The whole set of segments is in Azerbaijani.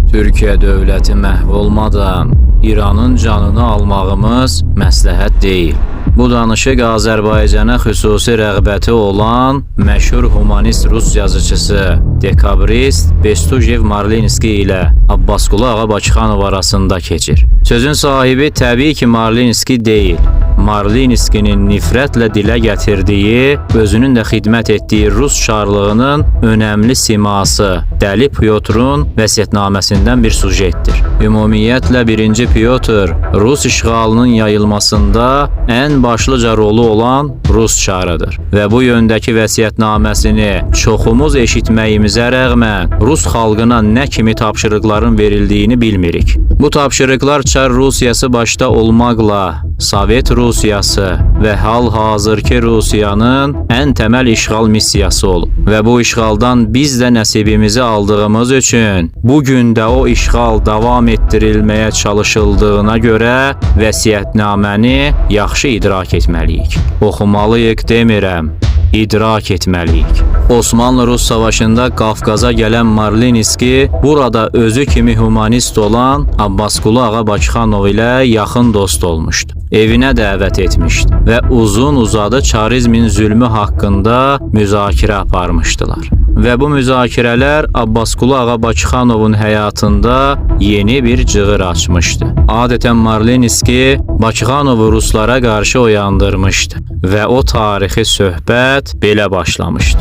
Türkiyə dövləti məhv olmadan İranın canını almağımız məsləhət deyil. Bu danışıq Azərbaycana xüsusi rəğbəti olan məşhur humanist rus yazıçısı dekabrist Bestujev Marlinski ilə Abbasqulu Ağa Bakıxanov arasında keçir. Sözün sahibi təbii ki Marlinski deyil. Marlinskinin nifrətlə dilə gətirdiyi, özünün də xidmət etdiyi rus çarlığının önəmli siması Dəli Pyotrun vəsiyyətnaməsindən bir sujetdir. Ümumiyyətlə 1-ci Pyotr Rus işğalının yayılmasında ən başlıca rolu olan rus çarıdır və bu yöndəki vəsiyyətnaməsini çoxumuz eşitməyimizə rəğmən rus xalqına nə kimi tapşırıqların verildiyini bilmirik. Bu tapşırıqlar Çar Rusiyası başda olmaqla Sovet Rusiyası və hal-hazırki Rusiyanın ən təməl işğal missiyası olub və bu işğaldan biz də nəsibimizi aldığımız üçün bu gün də o işğal davam etdirilməyə çalışıldığına görə vəsiyyətnaməni yaxşı idrak etməliyik. Oxumalıyıq demirəm, idrak etməliyik. Osmanlı-Rus savaşında Qafqaza gələn Marlinski burada özü kimi humanist olan Abbasqulu Ağa Bakıxanov ilə yaxın dost olmuşdu. Evinə dəvət etmişdi və uzun-uzadı çarizmin zülmü haqqında müzakirə aparmışdılar. Və bu müzakirələr Abbasqulu Ağa Bakıxanovun həyatında yeni bir cığır açmışdı. Adətən Marlinski Bakıxanovu ruslara qarşı oyandırmışdı və o tarixi söhbət belə başlamışdı.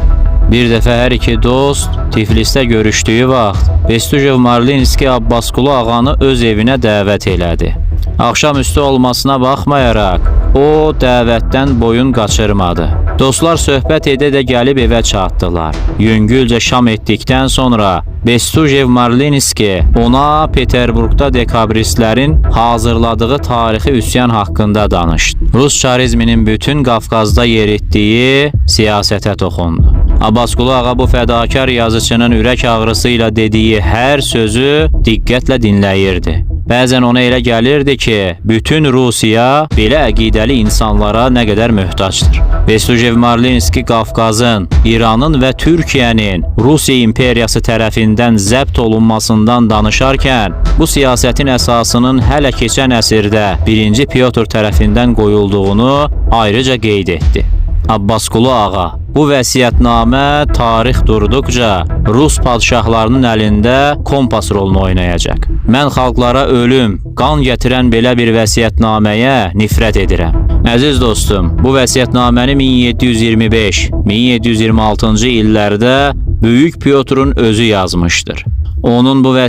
Bir dəfə hər iki dost Tiflisdə görüşdüyü vaxt Bestujev Marlinski Abbasqulu ağanı öz evinə dəvət elədi. Axşamüstü olmasına baxmayaraq o dəvətdən boyun qaçırmadı. Dostlar söhbət edə-edə gəlib evə çatdılar. Yüngülcə şam etdikdən sonra Bestujev Marlinski ona Peterburqda dekabristlərin hazırladığı tarixi üsyan haqqında danışdı. Rus çarizminin bütün Qafqazda yeritdiyi siyasətə toxundu. Abbasqulu ağa bu fədakar yazıçının ürək ağrısı ilə dediyi hər sözü diqqətlə dinləyirdi. Bəzən ona elə gəlirdi ki, bütün Rusiya belə əqidəli insanlara nə qədər möhtacdır. Bestujev Marlinski Qafqazın, İranın və Türkiyənin Rusiya imperiyası tərəfindən zəbt olunmasından danışarkən, bu siyasətin əsasının hələ keçən əsrdə 1-ci Pyotr tərəfindən qoyulduğunu ayrıca qeyd etdi. Abbasqulu ağa, bu vəsiyyətnamə tarix durduqca Rus padşahlarının əlində kompas rolunu oynayacaq. Mən xalqlara ölüm, qan gətirən belə bir vəsiyyətnaməyə nifrət edirəm. Əziz dostum, bu vəsiyyətnaməni 1725-1726-cı illərdə Böyük Pyotrun özü yazmışdır. Onun bu vəsiyyət